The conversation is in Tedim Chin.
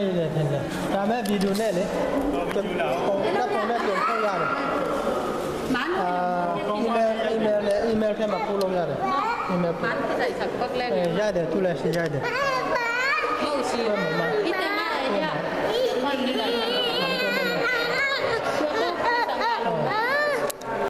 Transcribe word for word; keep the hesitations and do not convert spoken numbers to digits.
ရိုက်တယ်ထင်တယ်။ ဒါပေမဲ့ ဗီဒီယိုနဲ့လေ။ ပုံ၊ ဓာတ်ပုံနဲ့ ပြန်ထုတ်ရတယ်။ အာ၊ အီးမေးလ်၊ အီးမေးလ်နဲ့၊ အီးမေးလ်ထဲမှာ ပို့လို့ရတယ်။ အီးမေးလ်ပို့။ အဲ၊ ရိုက်တယ်၊ သူလည်း ရိုက်တယ်။ ဟုတ်ရှိ။ ဟုတ်ပါမလား။ ဒီတမန်အရာ။ ဟုတ်ပြီလား။